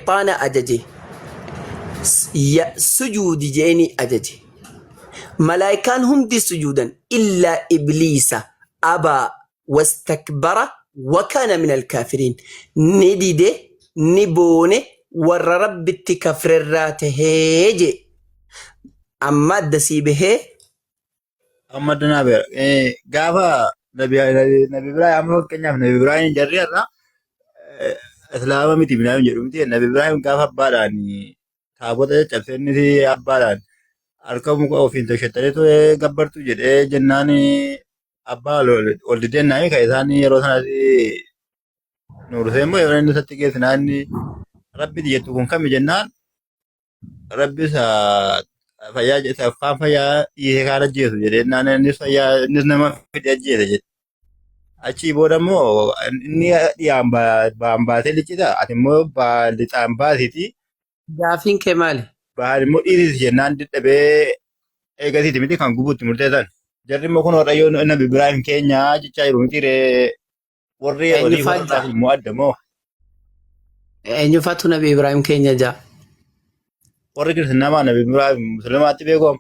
Shayxaana ajaje. Sujuudi je'eenii ajaje. Malaayikaan hundi sujuudan illaa ibliisa abaa wastakbara wakaana minal kaafiriin. Ni dide, ni boone, warra Rabbitti kafrerraa tahee jee. Amma adda sii bahee. Amma adda naa beera. Gaafa Nabi Nabi Ibrahim amma fakkeenyaaf Nabi Ibrahim jarri har'a Islaama miti minaamin jedhu miti. Nabi Ibrahim gaafa abbaadhaan taabota caccabsee innis abbaadhaan harka muka ofiin toshattanii ture gabbartu jedhee jennaan abbaa ol didennaan kan isaan yeroo sanatti nuursee immoo yeroo inni isatti geessinaan inni rabbi jettu kun kami jennaan Rabbi isa fayyaa isa kaan fayyaa dhiisee kaan ajjeesu jedhee naan innis fayyaa innis nama fide ajjeese jedhe. Achii booda immoo inni dhiyaan ba'aan baasee liccita ati immoo lixaan baasiiti Gaafiin kee maali? ba'aan immoo dhiisisi jennaan dadhabee eegasiiti miti kan gubuutti murteessan. Jarri immoo kun waaqayyoon nabi Ibraahim keenya jechaa jiru miti ree warri olii Eenyufaa warra ja'a? kun immoo adda moo Eenyufaatu Nabi Ibraahim keenya ja'a? Warri kiristaanaa nabi Ibraahim musliimaatti beekamu.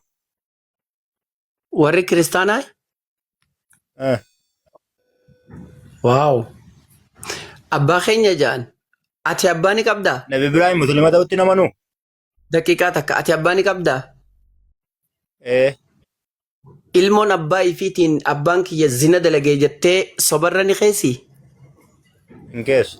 Warri kiristaanaa? Eh, Waaw. Abbaa keenya ja'an. Ati abbaa ni qabdaa? Nabi Ibraahim musliima ta'utti namanu. Daqiiqaa takka. Ati abbaa ni qabdaa? Eh, Ilmoon abbaa ifiitiin abbaan kiyya zina dalagee jettee sobarra ni keessii? Hin keessu.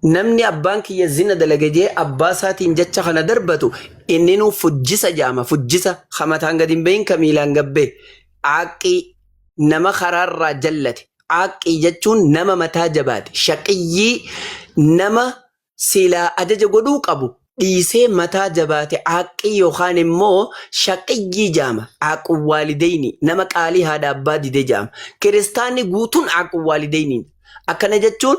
Namni abbaan kiyya zina dalage jee abbaa isaatiin jecha kana darbatu inninuu fujjisa jaama. Fujjisa ka mataan gad hin bahin ka miilaan gad bahe. Aaqqii nama karaarraa jallate. Aaqqii jechuun nama mataa jabaate. Shaqiyyii nama silaa ajaja godhuu qabu dhiisee mataa jabaate aaqqii yookaan immoo shaqiyyii jaama. Aaqu waalideyni nama qaalii haadha abbaa dide jaama. Kiristaanni guutuun aaqu waalideyniin. Akkana jechuun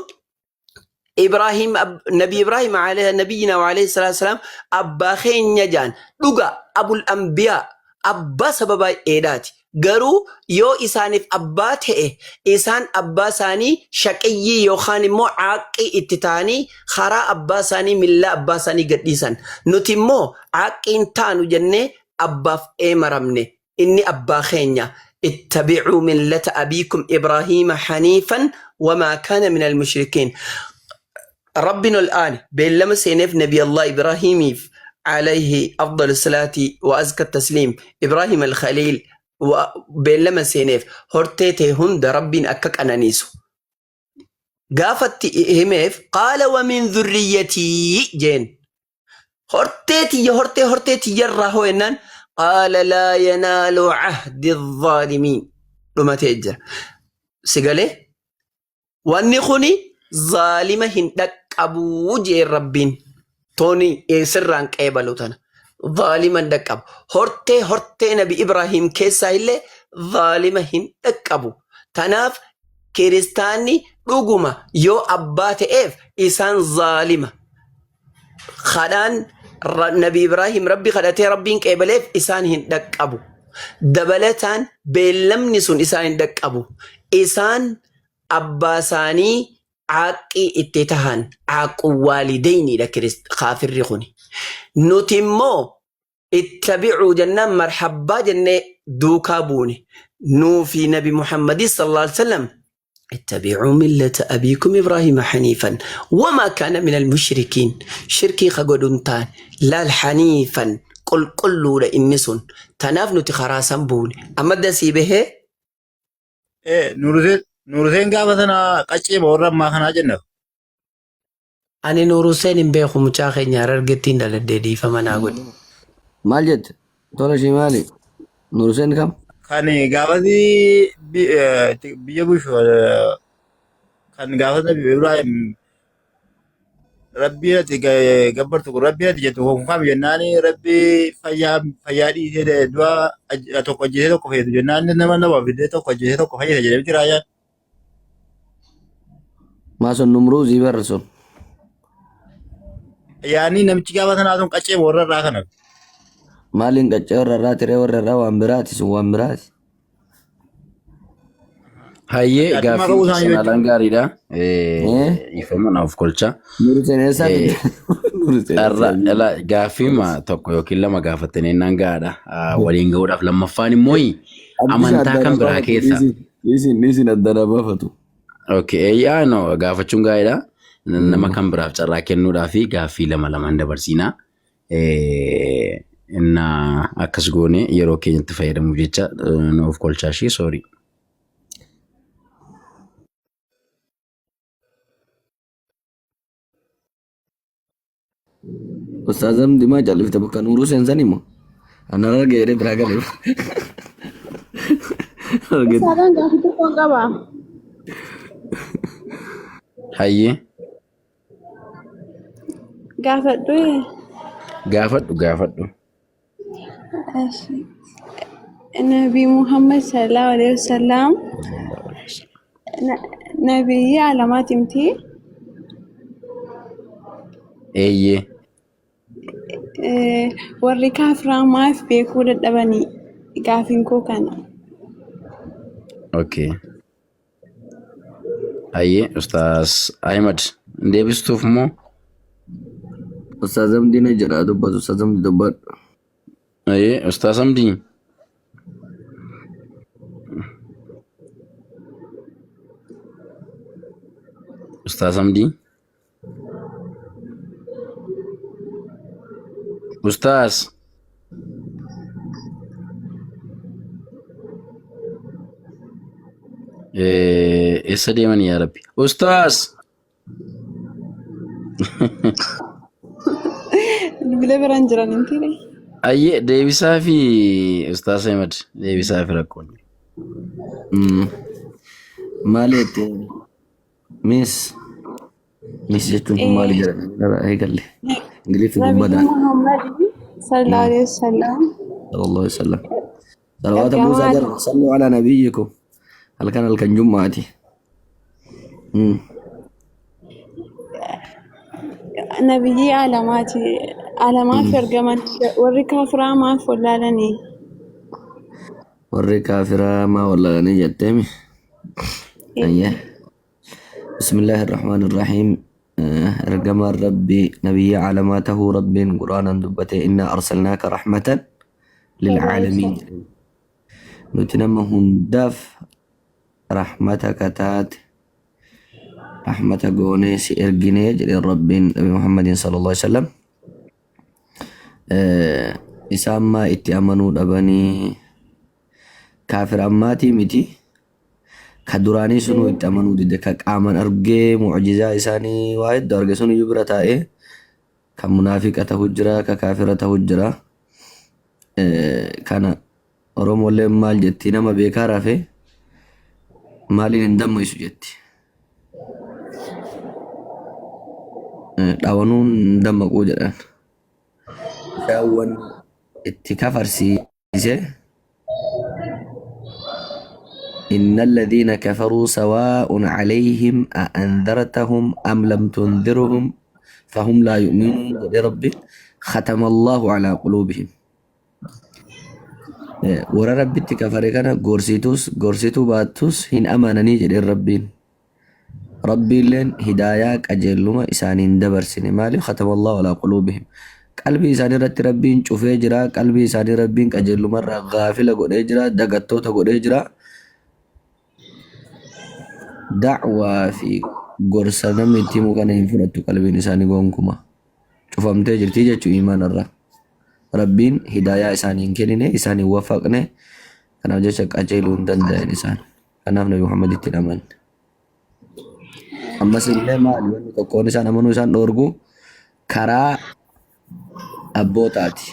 Ibraahim Nabi Ibraahim alayhi nabiyyina wa alayhi salatu wasalaam abbaa keenya jaan dhuga abul anbiyaa abbaa saba baay'eedhaati. Garuu yoo isaaniif abbaa ta'e isaan abbaa isaanii shaqiyyii yookaan immoo caaqqii itti ta'anii karaa abbaa isaanii millaa abbaa isaanii gadhiisan. Nuti immoo caaqqiin taanu jennee abbaaf eemaramne. Inni abbaa keenya. Ittabi'uu millata abiikum Ibraahiima haniifan wamaa kaana minal mushrikiin. Rabbiin ol aane beellama seeneef Nabi Allah Ibraahiimiif alayhi afdalu salaati wa azka tasliim Ibraahim al-Khaliil beellama seeneef hortee ta'e hunda Rabbiin akka qananiisu. Gaafatti himeef qaala wa min dhurriyyatii jeen. Hortee tiyya hortee hortee tiyyarraa hoo jennaan qaala laa yanaalu ahdi dhaalimiin dhumatee jira. Si galee? Wanni kuni zaalima hin dhaqqabuu jeen Rabbiin. Tooni sirraan qeebalu tana. Zaalima hin dhaqqabu. Hortee hortee Nabi Ibrahiim keessaa illee zaalima hin dhaqqabu. Tanaaf kiristaanni dhuguma yoo abbaa ta'eef isaan zaalima. Kadhaan Nabi Ibraahim Rabbi kadhatee Rabbiin qeebaleef isaan hin dhaqqabu. Dabalataan beellamni sun isaan hin dhaqqabu. Isaan abbaa isaanii caaqqii itti tahan caaqu waalideyniidha kaafirri kuni. Nuti immoo ittabi'uu jennaan marhabbaa jennee duukaa buune. Nuu fi Nabi Muhammadis sallallahu alaihi wasallam ittabi'uu millata abiikum Ibraahiima haniifan wamaa kaana minal mushrikiin shirkii ka godhu hin taane laal haniifan qulqulluudha inni sun tanaaf nuti karaa san buune amma dasii bahee. Nuuruseen gaafa sana qaccee warra ammaa kanaa jenna. Ani Nuur Hussein hin beeku mucaa keenya Harargettiin dhaladhee dhiifama naa godhi. Maal jette? Tola ishii maali? Nuur Hussein kam? Kan gaafasi biyya bulchu kan gaafas Nabi Ibrahim Rabbii ati gabbartu kun Rabbii ati jettu kun kam jennaan Rabbii fayyaa fayyaa dhiisee du'a tokko ajjeesee tokko fayyisu jennaan nama nama fidee tokko ajjeesee tokko fayyisa jedhee miti raayyaan. Maa sun numruuzii barra sun. Yaani namichi gaafa sanaa sun qaccee warra irraa kana. Maaliin qaccee warra irraa tiree warra irraa waan biraati sun waan biraati. Hayyee Adda addummaa gaaffii qabu isaan sanaalaan jechuudha. gaariidha. Eh? Ifama naaf kolcha. Nuru seenessaa fidde. Nuru Dharra seenessaa. dhala gaaffii tokko yookiin lama gaafattanii naan gahaadha. Waliin gahuudhaaf lammaffaan immoo Abdisa amantaa addaan kan biraa baafatu keessa. dhiisin. Dhiisin dhiisin addaan baafatu. Okay, yaa no gaafachuun gaariidha. Nama kan biraaf carraa kennuudhaa fi gaaffii lama lamaan dabarsiina. Inna akkas goone yeroo keenyatti fayyadamuuf jecha nuuf kolchaa ishee sorry. Ustaaz Hamdi maa callifte bakka nuuruu seensan himu. Anaan arge jedhee biraa gale. Arge. Ustaadhaan gaaffii tokkoon qaba. Hayyee Gaafadhu. gaafadhu gaafadhu. Nabi Muhammad sallallahu alaihi wasallam nabiyyi alamaati miti. Eeyyee. Warri kaafiraa maaf beekuu dadhabanii? Gaafiin koo kana. Okay. Hayyee Ustaaz Ahimad deebistuuf moo? Ustaaz Hamdi ni jedha dubbatu Ustaaz Hamdi dubbadhu. Hayyee Ustaaz Hamdi. Ustaaz Hamdi. Ustaaz. Eessa deeman yaa Rabbi? Ustaaz. Bilbila biraan jiran hin ture. Ayyee deebisaa fi Ustaaz Ahmed deebisaa fi rakkoon. Maali jette? Miss. Miss jechuun kun maali jedhama? Irraa eegalle. Ingiliffi kun Nabi badaan. Muhammad sallallahu alaihi wasallam Sallallahu alaihi wasallam. Salawaata ergamaa buusaa jira. Sallu ala nabiyyikum. Halkan halkan jummaati. Nabiyyii alamaati. Alamaaf ergaman warri kaafiraa maaf wallaalanii? Warri kaafiraa maa wallaalanii jetteemi? Ayyee. Bismillaahi irrahmaani irrahiim. Ergamaan Rabbii nabiyyi aalamaa tahuu Rabbiin Qur'aanaan dubbate innaa arsalnaaka rahmatan lil'aalamiin jedhe. Nuti nama hundaaf rahmata ka taate rahmata goonee si erginee jedheen Rabbiin Nabi Muhammadiin sallallahu alaihi wasallam. Isaan maa itti amanuu dhabanii kaafir ammaatii miti ka duraanii sunuu itti amanuu dide ka qaaman argee mu'jizaa isaanii waa hedduu arge sunuyyuu bira taa'ee ka munaafiqa ta'u jira ka kaafira ta'u jira. Kana Oromolleen maal jetti nama beekaa rafe maaliin hin dammaysu jetti. Dhawanuun hin dammaquu jedhan. Isaan itti kafarsiise إن الذين كفروا سواء عليهم أأنذرتهم أم لم تنذرهم فهم لا يؤمنون jedhe Rabbi ختم الله على قلوبهم. Warra Rabbitti kafare kana gorsitus gorsituu baattus hin amananii jedheen Rabbiin. Rabbiilleen hidaayaa qajeelluma isaanii hin dabarsine. Maaliif khatamallahu alaa quluubihim. Qalbii isaanii irratti Rabbiin cufee jira. Qalbii isaanii Rabbiin qajeellumarraa gaafila godhee jira. Dagattoota godhee jira. Da'waa fi gorsa namni itti himu kana hin fudhattu qalbiin isaanii gonkumaa. Cufamtee jirti jechuu iimaanarraa. Rabbiin hidaayaa isaanii hin kennine, isaan hin waffaqne. Kanaaf jecha qajeeluu hin danda'an isaan. Kanaaf Nabi Muhammaditti hin amanne. Ammas illee maali wanni tokkoon isaan amanuu isaan dhoorgu karaa abbootaati.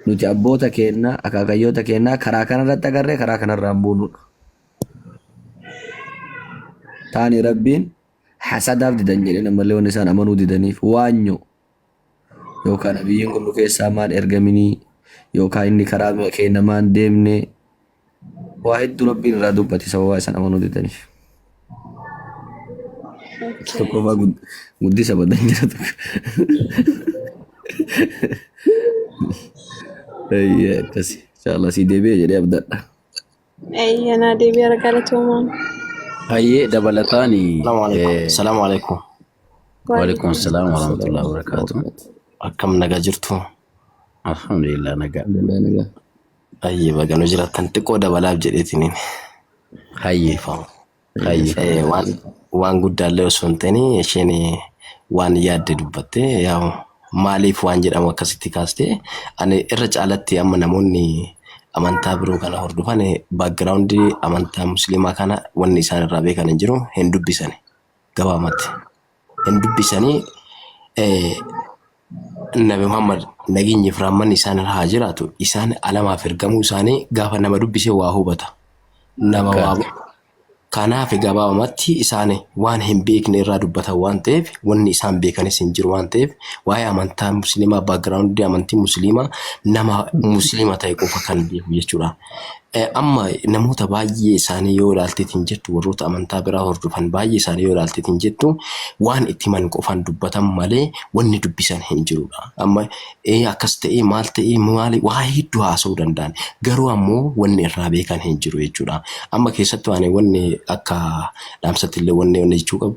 Nuti abboota keenya, akaakayyoota keenya karaa kanarratti agarree karaa kanarraa hin buunudha. Taani Rabbiin hasadaaf didan jedheen ammallee wanni isaan amanuu didaniif waanyo yookaan nabiyyiin kun nu keessaa maan ergaminii yookaan inni karaa keenya maan deemne waa hedduu Rabbiin irraa dubbate sababaa isaan amanuu didaniif. Tokkoffaa guddisa badan jira tokko. Eeyyee akkasi. Inshallah sii deebi'e jedhee abdadha. Eeyyanaa deebi'eera galatoomaa. Hayyee dabalataan Salaamu alaikum. Salaamu alaikum. Waalaikum salaam warahmatullahi wabarakatuh. Akkam nagaa jirtu? Alhamdulillah nagaa. Alhamdulillah nagaa. Ayyee baga nu jiraattan xiqqoo dabalaaf jedheetiniin. Hayyee Dhiifama. hayyee. Waan guddaallee osoo hin ta'in isheen waan yaadde dubbatte yaa maaliif waan jedhamu akkasitti kaaste ani irra caalatti amma namoonni amantaa biroo kana hordofan background amantaa musliimaa kana wanni isaan irraa beekan hin jiru hin dubbisani gabaabumatti hin dubbisanii Nabi Muhammad nageenyi fi rahmanni isaan irra haa jiraatu isaan alamaaf ergamuu isaanii gaafa nama dubbise waa hubata nama waa kanaaf gabaabumatti isaan waan hin beekne irraa dubbatan waan ta'eef wanni isaan beekanis hin jiru waan ta'eef waa'ee amantaa musliimaa background amantii musliimaa nama musliima ta'e qofa kan beeku jechuudha. Amma namoota baay'ee isaanii yoo ilaalteetiin jettu warroota amantaa biraa hordofan baay'ee isaanii yoo ilaalteetiin jettu waan itti himan qofaan dubbatan malee wanni dubbisan hin jirudha. Amma akkas ta'ee maal ta'ee maali waa hedduu haasa'uu danda'an garuu ammoo wanni irraa beekan hin jiru jechuudha. Amma keessattuu ani wanni akka dhaamsatti illee wanni wanni jechuu qabu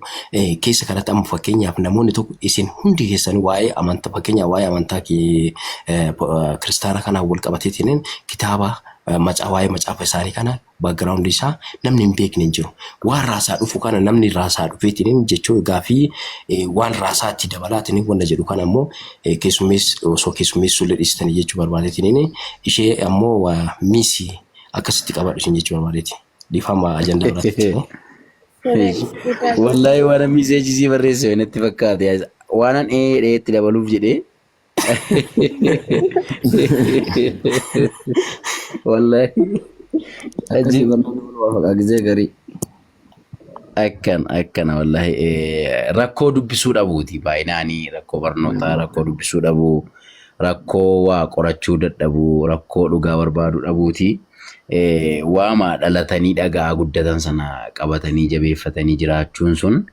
keessa kanatti amma fakkeenyaaf namoonni tokko isin hundi keessan waa'ee amantaa fakkeenyaaf waa'ee amantaa kiristaanaa kanaan wal qabateetiin kitaaba macaa waa'ee macaafa isaanii kana background isaa namni hin beekne hin jiru. Waan raasaa dhufu kana namni raasaa dhufeetiin jechuu gaafii waan raasaa itti dabalaatiin wanta jedhu kana ammoo keessummees osoo keessummeessuu illee dhiistanii jechuu barbaadeetiin ishee ammoo miisii akkasitti qabadhu isin jechuu barbaadeeti. Dhiifama ajandaa biraatti. Wallaahi waan message sii barreesse natti fakkaate. Waanan ee dheetti dabaluuf jedhee. Wallaahi. Akkasii barnoonni wal waafaqa gizee garii. Akkan akkana wallaahi rakkoo dubbisuu dhabuuti baay'inaanii rakkoo barnootaa rakkoo dubbisuu dhabuu rakkoo waa qorachuu dadhabuu rakkoo dhugaa barbaaduu dhabuuti. Waama dhalatanii dhagaa guddatan sana qabatanii jabeeffatanii jiraachuun sun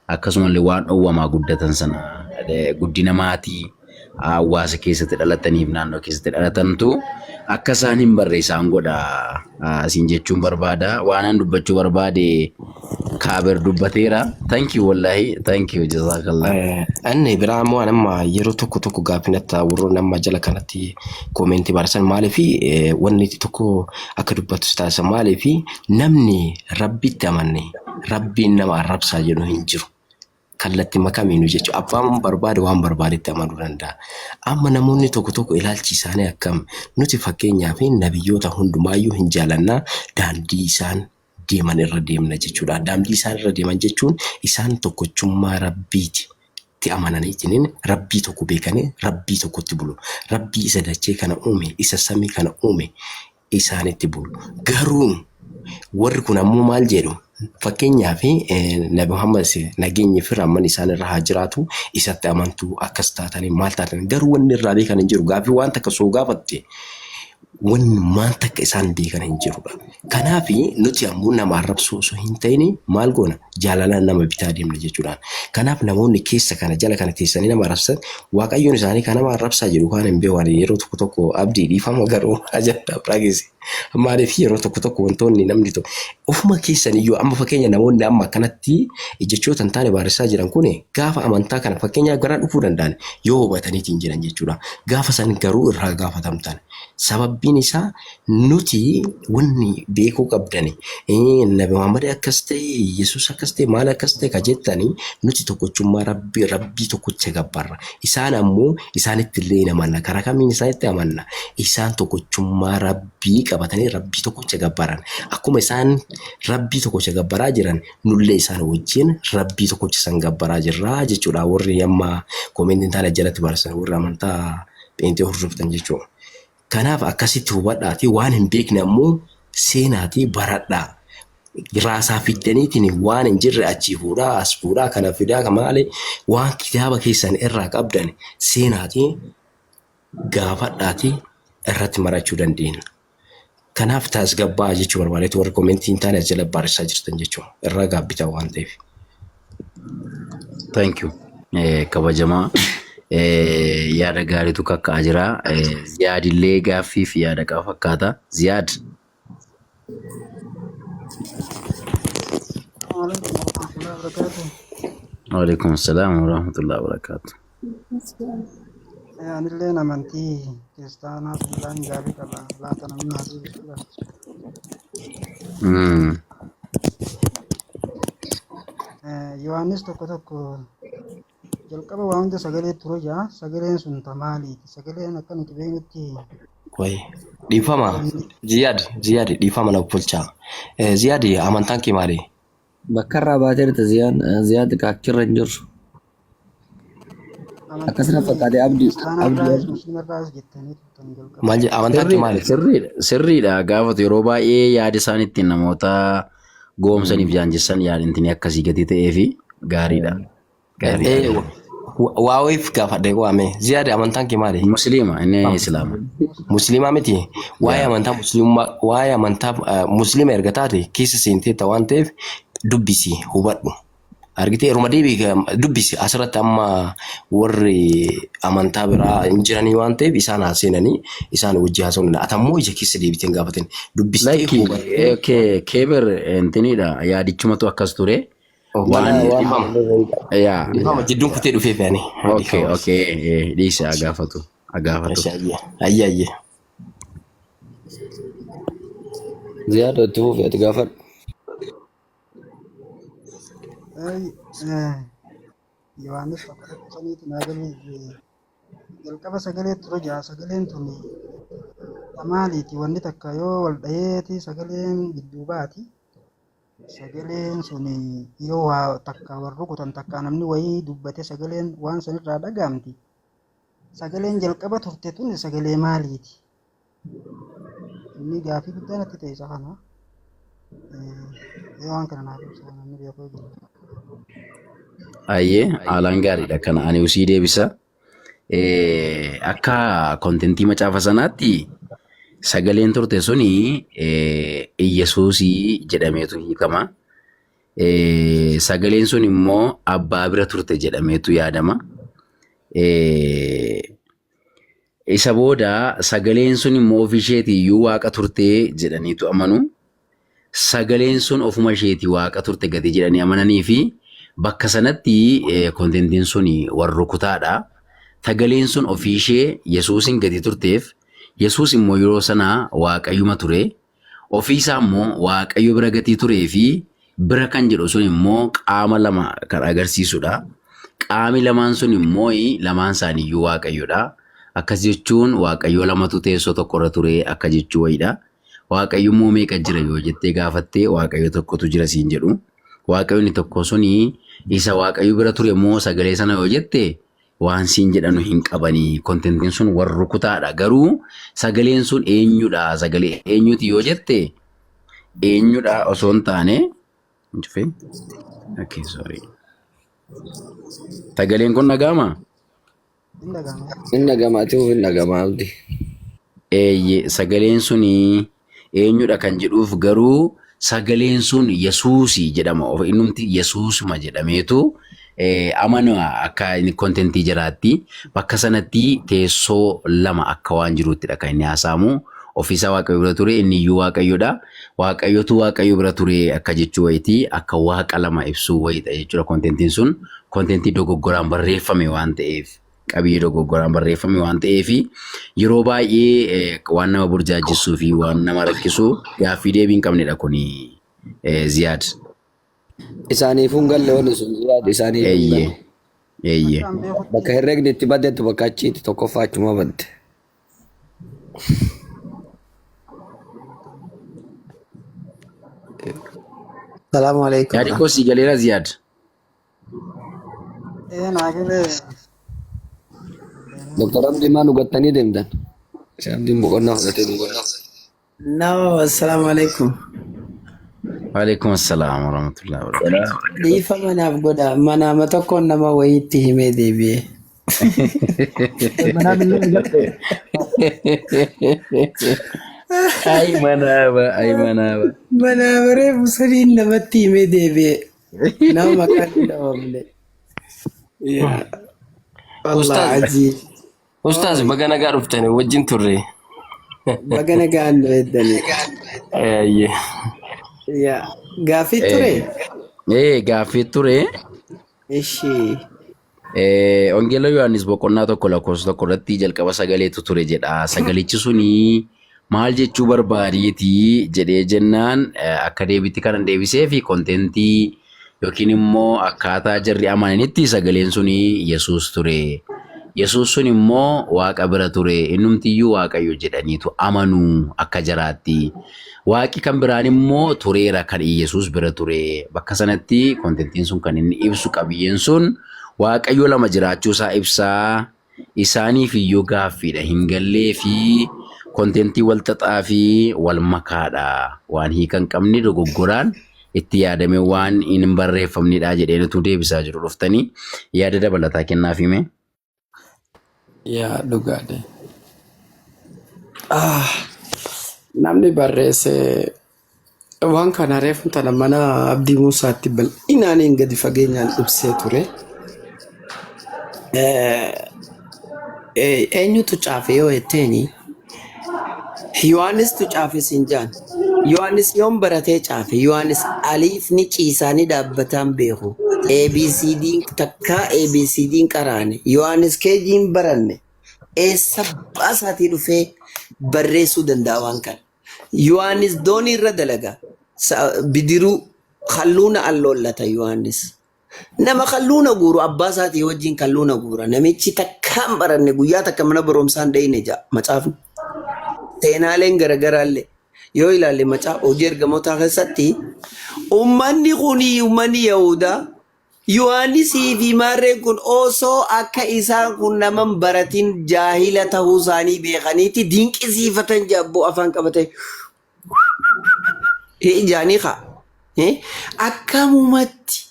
akkasumallee waan dhowwamaa guddatan sana guddina maatii hawaasa keessatti dhalataniif naannoo keessatti dhalatantu akka isaan hin barre isaan godha siin jechuun barbaada. Waanan dubbachuu barbaade kaaber dubbateera. Thank you wallahi. Thank you jazakallah. Inni biraa immoo ani amma yeroo tokko tokko gaaffii natti ta'a warroonni amma jala kanatti comment barreessan maaliif wanni tokko akka dubbatu si taasisa maaliif namni rabbitti amanne rabbiin nama arrabsaa jedhu hin jiru. Kallattii makamiinuu jechuudha. Abbaan barbaade waan barbaadetti amanuu danda'a. Amma namoonni tokko tokko ilaalchi isaanii akkam nuti fakkeenyaaf nabiyyoota hundumaayyuu hin jaalannaa daandii isaan deeman irra deemna jechuudha. Daandii isaan irra deeman jechuun isaan tokkochummaa rabbiiti. Itti amananiitiin rabbii tokko beekanii rabbii tokkotti bulu. Rabbii isa dachee kana uume, isa samii kana uume isaanitti bulu. Garuu warri kun ammoo maal jedhu fakkeenyaaf Nabi Muhammad nageenyi fi rahmanni isaan irra haa jiraatu isatti amantuu akkas taatanii maal taatanii garuu wanni irraa beekan hin jiru gaaffii waan takka soo gaafatte wanni maal takka isaan beekan hin jirudha. Kanaaf nuti ammoo nama arrabsuu osoo hin ta'in maal goona jaalalaan nama bitaa deemna jechuudha. Kanaaf namoonni keessa kana jala kana teessanii nama arrabsan waaqayyoon isaanii kan nama arrabsaa jiru kaan hin beeku yeroo tokko tokko abdii dhiifama garuu ajandaa biraa geesse. Maaliif yeroo tokko tokko wantoonni namni tokko ofuma keessan iyyuu amma fakkeenya namoonni amma akkanatti jechoota hin taane barreessaa jiran kun gaafa amantaa kana fakkeenya gara dhufuu danda'an yoo hubataniitiin jiran jechuudha. Gaafa san garuu irraa gaafatamtan. Sababbiin isaa nuti wanni beekuu qabdani Nabi Muhammad akkas ta'e Yesuus akkas ta'e maal akkas ta'e ka jettani nuti tokkochummaa rabbii rabbii tokkocha gabbarra. Isaan ammoo isaanitti illee hin amanna. Karaa kamiin isaanitti amanna? Isaan tokkochummaa rabbii qabatanii rabbii tokkocha gabbaran. Akkuma isaan rabbii tokkocha gabbaraa jiran nullee isaan wajjin rabbii tokkocha san gabbaraa jirra jechuudha. Warri amma comment hin taane jalatti barreessan warri amantaa pheenxee hordoftan jechuudha. Kanaaf akkasitti hubadhaatii waan hin beekne ammoo seenaatii baradhaa. Raasaa fiddaniitiin waan hin jirre achii fuudhaa as fuudhaa kana fidaa kan maali waan kitaaba keessan irraa qabdan seenaatii gaafadhaatii irratti marachuu dandeenya. Kanaaf tasgabbaa jechuu barbaadeetu warri comment hin taane as jala barreessaa jirtan jechuudha. Irraa gaabbitaa waan ta'eef. Thank you. Kabajamaa yaada gaariitu kakka'aa jira. Ziyaad illee gaaffii fi yaada qaba fakkaata. Ziyaad. Wabarakatuh. Waalaikum salaam warahmatullahi wabarakatuh. Anilleen amantii kiristaanaa fuudhaan gaarii qaba. Laata namni haa deebisuudha. Yohaannis tokko tokko jalqaba waa hunda sagalee ture jaa. Sagaleen sun ta maaliiti? Sagaleen akka nuti beeknutti Wayi. Dhiifama. Ziyaad, Ziyaad dhiifama na bulchaa. Ziyaad amantaan kee maali? Bakka irraa baateerta Ziyaan Ziyaad kaachirra hin jirru. Akkasuma Amantii fakkaate Abdii kiristaanaa Abdii irraayis Abdii. musliima irraayis jettanii turtan jalqaba. Maal jedha amantaan kee Sirriidha, maali? sirriidha, sirriidha. Gaafatu yeroo baay'ee yaada isaan ittiin namoota goomsaniif jaanjessan yaadintini akkasii gatii ta'ee fi gaariidha. Gaariidha. Waa wayiif gaafadhe waame. Ziyaad amantaan kee maali? Musliima inni Islaama. Musliimaa miti. Waa'ee Yaa. amantaa musliimummaa waa'ee amantaa musliima erga taate keessa seenteetta waan ta'eef dubbisi hubadhu. Argitee yeruma deebii dubbisi asirratti amma warri amantaa biraa hin jiranii waan ta'eef isaan haa seenanii isaan wajji haasa'uu danda'a. Ati ammoo ija keessa deebitee hin gaafatin. Dubbistee Lakki hubattee. keeber intiniidha yaadichumatu akkas ture. Mana Waan waan Dhiifama. yaa Dhiifama jidduun kutee dhufee fe'anii. okay Dhiifama. okay dhiisi haa gaafatu haa gaafatu. Ayyee ayyee ayyee. Ziyaad itti fufi ati gaafadhu. Yohaannis tokko tokko saniitu naa galee jalqaba sagalee ture jaa sagaleen tun ta maaliiti wanni takka yoo wal dhaheeti sagaleen gidduu baati sagaleen sun yoo waa takka wal rukutan takka namni wayii dubbate sagaleen waan sanirraa dhagaamti sagaleen jalqaba turte tun sagalee maaliiti inni gaafii guddaa natti ta'e isa kana yoo waan kana naaf ibsa namni beekuu jira. Ayyee haalaan gaariidha kana ani usii deebisa. Akka kontentii macaafa sanaatti sagaleen turte suni Iyyasuusii jedhameetu hiikama. Sagaleen sun immoo abbaa bira turte jedhameetu yaadama. Isa booda sagaleen sun immoo ofii isheetii iyyuu waaqa turte jedhaniitu amanu. Sagaleen sun ofuma isheetii waaqa turte gadi jedhanii amananii fi bakka sanatti kontentiin sun wal rukutaadha. Sagaleen sun ofii ishee Yesuusin gadi turteef Yesuus immoo yeroo sana waaqayyuma ture. Ofii isaa immoo waaqayyo bira gatii turee fi bira kan jedhu sun immoo qaama lama kan agarsiisudha. Qaami lamaan sun immoo lamaan isaaniiyyuu waaqayyodha. Akkas jechuun waaqayyo lamatu teessoo tokkorra ture akka jechuu wayiidha. Waaqayyo immoo meeqa jira yoo jettee gaafatte waaqayyo tokkotu jira siin jedhu. Waaqayyo inni tokko suni isa waaqayyo bira ture moo sagalee sana yoo jette waan siin jedhanu hin qabanii. Kontentiin sun warra rukutaadha. Garuu sagaleen sun eenyudha? Sagalee eenyuti yoo jette eenyudha osoo hin taane cufee? Okay, sorry. Sagaleen kun dhaga'amaa? Hin dhaga'ama. Hin dhagama ati hin dhagama abdi. Eeyyee sagaleen suni eenyudha kan jedhuuf garuu sagaleen sun Yesuusi jedhama. Of innumti Yesuusuma jedhameetu amana akka inni kontentii jiraatti. Bakka sanatti teessoo lama akka waan jiruuttidha kan inni haasa'amu. Ofiisaa Waaqayyo bira ture inni iyyuu Waaqayyodha. Waaqayyotu Waaqayyo bira ture akka jechuu wayitii akka waaqa lama ibsuu wayiidha jechuudha kontentiin sun. Kontentii dogoggoraan barreeffame waan ta'eef. Qabiyyee dogoggoraan barreeffame waan ta'eef yeroo baay'ee waan nama burjaajessuu fi waan nama rakkisu gaaffii deebii hin qabnedha kuni Ziyaad. Isaaniifuu hin galle wanni sun Ziyaad isaaniifuu hin Eeyyee. galle. Eeyyee. Akka an beekutti Bakka herregni itti baddetu bakka achiitti tokkoffaa achuma badde. Salaamu alaikum. Yaadi koo sii galeera Ziyaad. Ee naa galee. Doktar Abdii maa nu gattanii deemtan? Abdiin boqonnaa fudhatee deema. No, assalaamu alaikum. Waalaikum assalaam warahmatullahi wabarakatuh. Dhiifama naaf godha. Manaama tokkoon nama wayiitti himee deebi'e. Manaa billee agartee? Ay manaaba, ay manaaba. Manaama reefu sadiin namatti himee deebi'e. Nama maqaan hin dhabamne. Yaa Allah Ustaaz, ajiib. Ustaaz baga nagaa dhuftani wajjin turre. Baga nagaan nu eeddani. Eeyyee. Yaa gaaffii ture? Ee, gaaffii ture. Ishi. Wangeela Yohaannis boqonnaa 1 lakkoofsa 1 irratti jalqaba sagaleetu ture jedha. Sagalichi suni maal jechuu barbaadeeti jedhee jennaan akka deebiitti kanan deebisee fi kontentii yookiin immoo akkaataa jarri amananitti sagaleen suni Yesuus ture. Yesuus sun immoo Waaqa bira ture. Innumtiyyuu Waaqayyo jedhaniitu amanu akka jaraatti. Waaqi kan biraan immoo tureera kan Iyyasuus bira ture. Bakka sanatti kontentiin sun kan inni ibsu qabiyyeen sun Waaqayyo lama jiraachuu isaa ibsa. Isaaniif iyyuu gaaffiidha. Hin gallee fi kontentii wal xaxaa fi wal makaadha. Waan hiika hin qabne dogoggoraan itti yaadamee waan hin barreeffamnedha jedheen utuu deebisaa jiru dhuftanii yaada dabalataa kennaaf hime. Yaa dhugaadhe. Ah, namni barreesse waan kana reefu tana mana Abdii Muusaatti bal'inaan gadi fageenyaan ibsee ture. Eenyutu caafe yoo jetteeni Yohaannistu caafe siin jaan. Yohaannis yoom baratee caafe? Yohaannis aliifni ciisaa ni dhaabbataan beeku. ABCD takkaa ABCD qaraane. Yohaannis keejiin baranne. Eessa baasaatii dhufee barreessuu danda'a waan kana? Yohaannis doonii irra dalaga. Bidiruu kalluuna alloollata Yohaannis. Nama kalluuna guuru abbaa isaatii wajjin kalluuna guura. Namichi takka hin baranne guyyaa takka mana barumsaa hin dhayne ja'a macaafni. Seenaaleen garaagaraallee yoo ilaalle macaafa hojii ergamootaa keessatti ummanni kuni ummanni Yahudaa Yohaannisii fi maarreen kun osoo akka isaan kun nama hin baratin jaahila ta'uu isaanii beekaniiti dinqisiifatan jabboo afaan qabatee. Jaanii kaa. Akkamumatti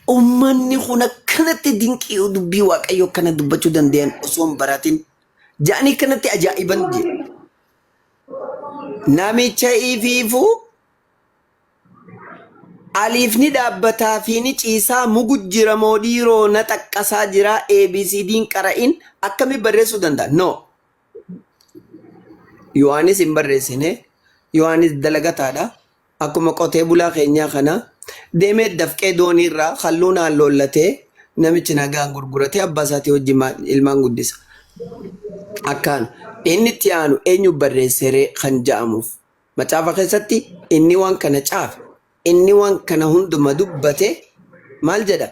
ummanni kun akkanatti dinqii dubbii Waaqayyoo akkana dubbachuu danda'an osoo hin baratin jaanii akkanatti ajaa'iban jedhe. Namicha ifiifuu aliifni dhaabbataa fi ni ciisaa mugu jira moo dhiiroo na xaqqasaa jira ABCD'n qara'in akkami barreessuu danda'a? No. Yohaanis hin barreessine. Yohaanis dalagataadha. Akkuma qotee bulaa keenyaa kana deemee dafqee doonii irraa halluunaan loollatee namichi nagaan gurguratee abbaa isaatii wajjin ilmaan guddisa. Akkaan inni itti aanu eenyu barreesseree kan ja'amuuf. Macaafa keessatti inni waan kana caafe, inni waan kana hunduma dubbate maal jedha?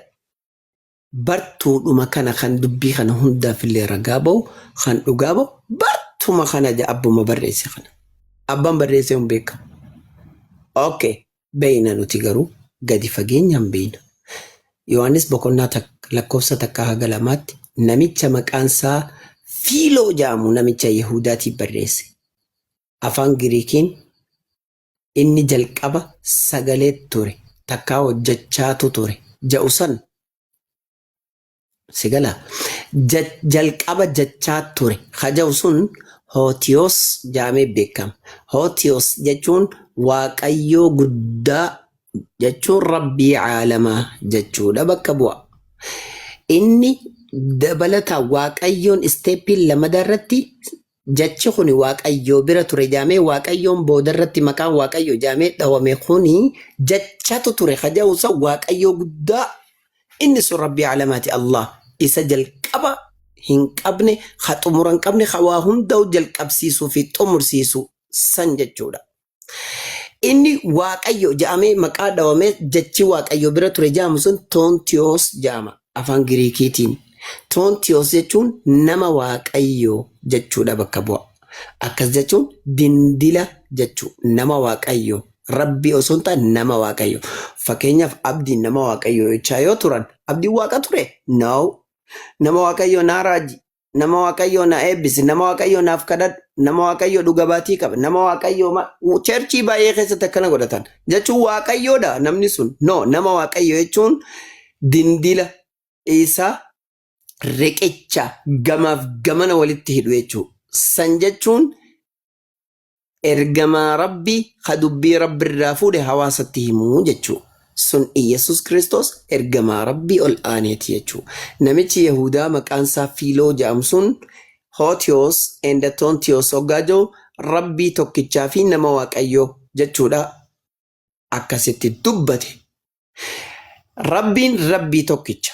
Bartuudhuma kana kan dubbii kana hundaaf illee ragaa ba'u, kan dhugaa ba'u bartuma kana jedha abbuma barreesse kana. Abbaan barreesse hin beekamu. Okay, beeyna nuti garuu gadi fageenyaan beeyna. Yohaannis boqonnaa lakkoofsa takkaa haga lamaatti namicha maqaan isaa Fiiloo jedhamu namicha Yihuudaatiif barreesse. Afaan Giriikiin inni jalqaba sagalee ture takkaa hojjechaatu ture ja'u san si gala jalqaba jechaa ture ka ja'u sun Hootiyoos jedhamee beekama. Hootiyoos jechuun Waaqayyoo guddaa jechuun Rabbii caalamaa jechuudha bakka bu'a. Inni dabalataan Waaqayyoon isteeppiin lamadaa irratti Jachi kuni Waaqayyoo bira ture jaamee Waaqayyoon boodarratti maqaan Waaqayyo jaamee dhawame kuni jachatu ture ka ja'u san Waaqayyoo guddaa inni sun Rabbii alamaati Allah isa jalqaba hin qabne ka xumura hin qabne ka waa hundaa'u jalqabsiisuu fi xumursiisu san jechuudha. Inni Waaqayyo ja'amee maqaa dhawamee jechi Waaqayyo bira ture ja'amu sun Toontiyoos ja'ama afaan Giriikiitiin. Toontiyoos jechuun nama Waaqayyo jechuudha bakka bu'a. Akkas jechuun dindila jechuu nama Waaqayyo Rabbi osoo hin taane nama Waaqayyo. Fakkeenyaaf abdiin nama Waaqayyo jechaa yoo turan abdiin Waaqa ture? No. Nama Waaqayyo naa raaji Nama Waaqayyoo na eebbisi, nama Waaqayyoo naaf kadhadhu, nama Waaqayyoo dhuga baatii qaba, nama Waaqayyoo cherchii baay'ee keessatti akkana godhatan. Jechuun Waaqayyoodha namni sun. No, nama Waaqayyoo jechuun dindila isa riqicha gamaaf gamana walitti hidhu jechuudha. San jechuun Ergamaa Rabbii ka dubbii Rabbi irraa fuudhe hawaasatti himuu jechuu. Sun Iyyasuus Kiristoos ergamaa Rabbii ol aaneeti jechuu. Namichi Yahudaa maqaan isaa Fiiloo jedhamu sun Hootiyoos and Toontiyoos hoggaa jedhu Rabbii tokkichaa fi nama Waaqayyoo jechuudha akkasitti dubbate. Rabbiin Rabbii tokkicha.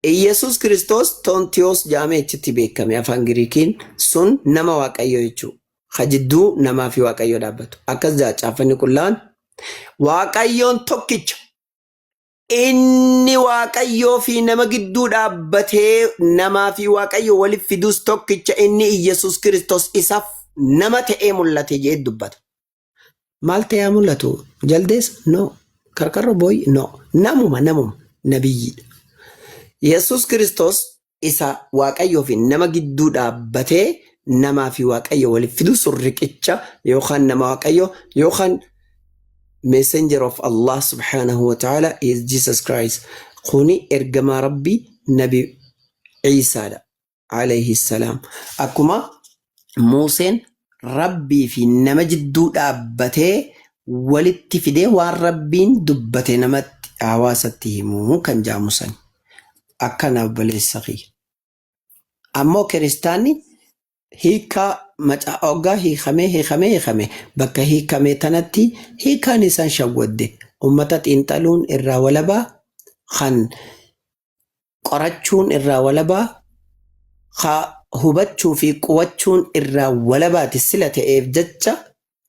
Iyyasuus Kiristoos Toontiyoos jedhamee achitti beekame afaan Giriikiin sun nama Waaqayyoo jechuudha. Ka jidduu namaa fi Waaqayyoo dhaabbatu. Akkas jedha caaffanni qullaan. Waaqayyoon tokkicha. Inni Waaqayyoo fi nama gidduu dhaabbatee namaa fi Waaqayyo walitti fidus tokkicha inni Iyyasuus Kiristoos isaaf nama ta'ee mul'ate jedhee dubbata. Maal ta'ee haa mul'atu? Jaldeessa? No. Karkarroo booyyi? No. Namuma namuma nabiyyiidha. Yesuus Kiristoos isa Waaqayyoo fi nama gidduu dhaabbatee namaa fi Waaqayyo walitti fidu sun riqicha yookaan nama Waaqayyo yookaan messenger of Allah subhanahu wa ta'ala is Jesus Christ. Kuni ergamaa Rabbii Nabi Iisaadha. alayhi salaam. Akkuma Muuseen Rabbii fi nama jidduu dhaabbatee walitti fidee waan Rabbiin dubbate namatti hawaasatti himuu kan jaamu sani. Akkana obboleessa kiyya. Ammoo kiristaanni hiikaa macaa hoggaa hiikamee hiikamee hiikame bakka hiikamee tanatti hiikaan isaan shawwadde ummata xiinxaluun irraa walabaa kan qorachuun irraa walabaa, ka hubachuu fi qu'achuun irraa walabaati sila ta'eef jecha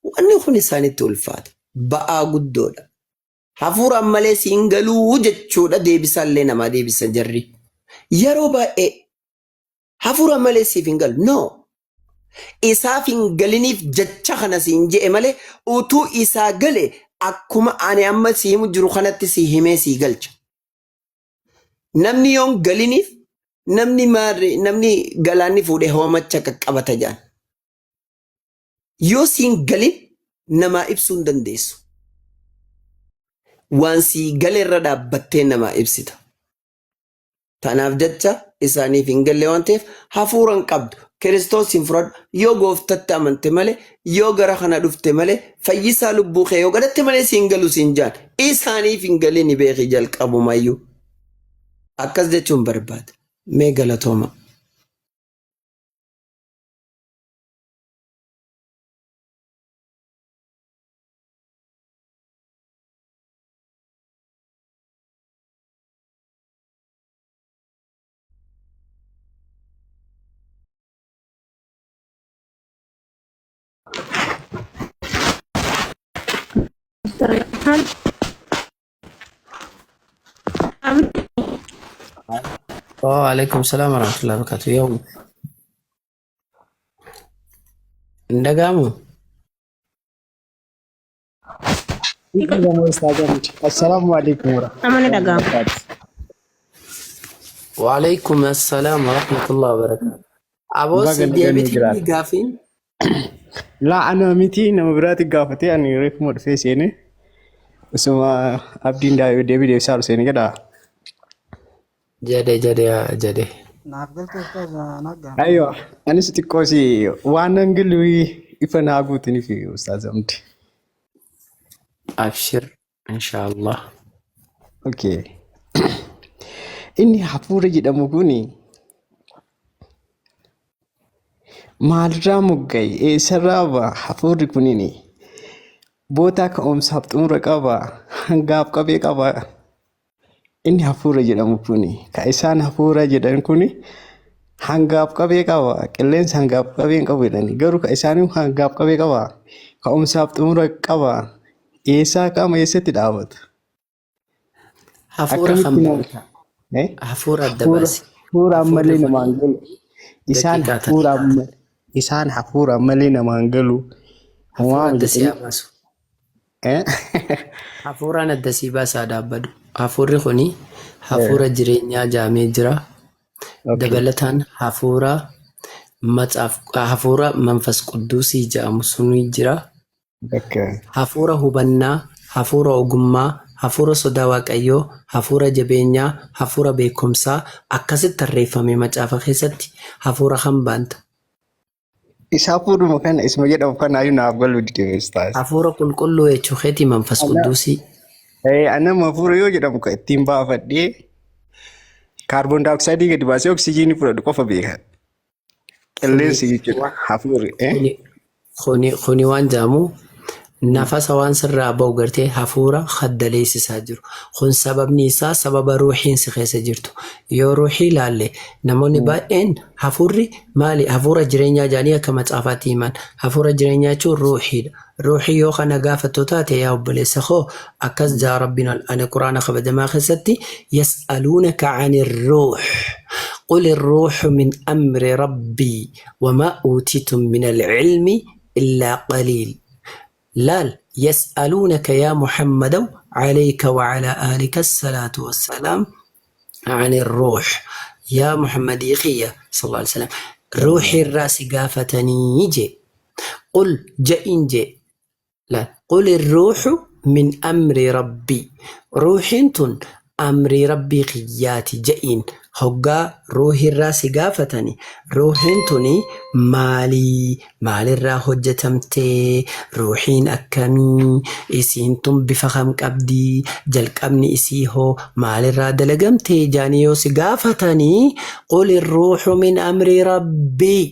wanni kun isaanitti ulfaata. Ba'aa guddoodha. Hafuuraan malee siin galuu jechuudha deebisaallee namaa deebisa jarri. Yeroo baay'ee hafuuraan malee siif hin galu. No. Isaaf hin galiniif jecha kana siin je'e malee utuu isaa gale akkuma ani amma si himu jiru kanatti si himee sii galcha. Namni yoon galiniif namni maarree namni galaanni fuudhee hoomacha qaqqabata jedhan. Yoo siin galin namaa ibsuu hin dandeessu. Waan sii gale irra dhaabbattee namaa ibsita. Tanaaf jecha isaaniif hin galle waan ta'eef hafuura hin qabdu. Kiristoos hin fudhadhu. Yoo gooftatti amante malee, yoo gara kana dhufte malee, fayyisaa lubbuu kee yoo godhatte malee siin galu siin jaan. Isaaniif hin galini beeki jalqabumayyuu. Akkas jechuun barbaada. Mee galatooma. Waalaikum salaam warahmatullahi wabarakatuh. Yow hin dhaga'amu? Assalaamu alaikum Amana warahmatullahi dhaga'ama. wabarakatuh. Waalaikum assalaam warahmatullahi wabarakatuh. Aboo Baga si nagaan nu deebitii jiraate. gaafiin Laa ana miti nama biraatti gaafatee ani reefuma dhufee seene. Osuma abdiin deebii deebisaa jiru seene jedhaa. jedhe jedhe jedhe. Naaf galte ustaaz naaf gaafate. Ayyo anis xiqqoo si waan angilii ifa naa guutiniif ustaaz Amdi. Abshir inshaallah. Okay. Inni hafuura jedhamu kuni maalirraa mogga'e eessarraa ba'a hafuurri kunini bootaa ka'umsaaf xumura qaba hangaaf qabee qaba Inni hafuura jedhamu kuni ka isaan hafuura jedhan kuni hangaaf qabee qaba. Qilleensa hangaaf qabee hin qabu jedhani. Garuu ka isaanii hangaaf qabee qaba. Ka'umsaaf xumura qaba. Eessaa qaama eessatti dhaabata? Hafuura kan Akkamitti nama beekta? eh? Hafuura adda Hafuura baasi. hafuura Hafuurri malee kun namaan galu. Isaan daqiiqaa hafuura takka. malee isaan hafuura malee namaan galu. Hafuura Waama adda si jedhanii haa baasu. eh? Hafuuraan adda sii baasaa dhaabbadhu. Hafuurri kuni hafuura jireenyaa jaamee jira. Okay. Dabalataan hafuura matsaaf hafuura manfas qudduusii jedhamu suni jira. Okay. Hafuura hubannaa, hafuura ogummaa, hafuura sodaa waaqayyoo, hafuura jabeenyaa, hafuura beekumsaa akkasitti tarreeffame macaafa keessatti hafuura kam baanta? Isa hafuuruma kana isuma jedhamu kanaayyuu naaf galuu dide ustaaz. Hafuura qulqulluu jechuu keetii manfas Ana qudduusii. anama hafuura yoo jedhamu kan ittiin baafadhee kaarboon daayooksaayidii gadi baasee oksijiinii fudhadhu qofa beeka. Kuni Qilleensi jechuudha wa- hafuurri. kuni kuni kuni waan jedhamu Nafasa waan sirraa bahu gartee hafuura haddaleessisaa jiru. Kun sababni isaa sababa ruuhiin si keessa jirtu. Yoo ruuhii ilaalle namoonni baay'een hafuurri maali? Hafuura jireenyaa jedhanii akka macaafaatti himan. Hafuura jireenyaa jechuun ruuhiidha. Ruuhii yoo kana gaafattu taate yaa obboleessa koo akkas jaa Rabbiin ol ani Quraana kabajamaa keessatti yas'aluunaka ani ruuh qul ruuhu min amri rabbii wamaa uutitum min alcilmi illaa qaliil. Laal yas'aluunaka yaa Muhammadaw alayka wa alaa aalika assalaatu wassalaam ani ruuh yaa Muhammadii kiyya sallallahu alaihi wasallam ruuhii irraa si gaafatanii jee. Qul ja'iin jee. Laal qul ruuhu min amri rabbii ruuhiin tun amrii rabbii kiyyaati ja'iin hoggaa ruuhiirraa si gaafatani ruuhiin tuni maalii maalirraa hojjetamtee ruuhiin akkamii isiin tun bifa kam qabdii jalqabni isii hoo maalirraa dalagamtee jaanii yoo si gaafatanii quli ruuhu min amri rabbii.